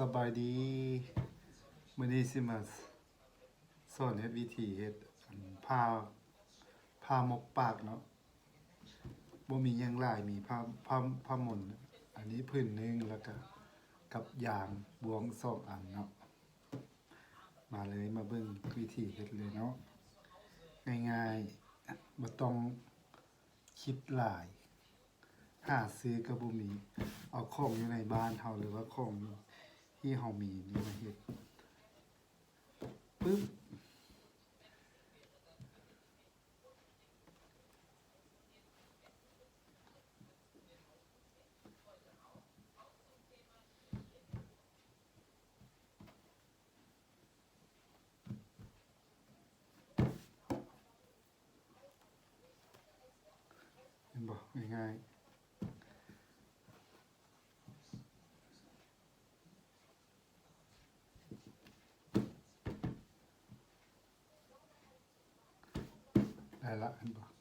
ສະບາຍດີ ມື້ນີ້ຊິມາສອນເຮັດວິທີເຮັດ ອັນ ຜ້າ ຜ້າໝົກປາກເນາະ. ບໍ່ມີຫຍັງຫຼາຍ ມີຜ້າ ຜ້າ ຜ້າໝົນ ອັນນີ້ຜືນໜຶ່ງ ແລ້ວກະກັບຢາງບ່ວງສອງອັນເນາະ. ມາເລີຍ ມາເບິ່ງວິທີເຮັດເລີຍເນາະ. ງ່າຍໆ ບໍ່ຕ້ອງຄິດຫຼາຍ ຫາຊື້ກໍບໍ່ມີ ເອົາຂອງຢູ່ໃນບ້ານເຮົາ ຫຼືວ່າຂອງທີ່ເຮົາມີນີ້ມາເຮັດ ປຶບ. ເຫັນບໍ່? ງ່າຍໆ ໄດ້ລະ ເຫັນບໍ່?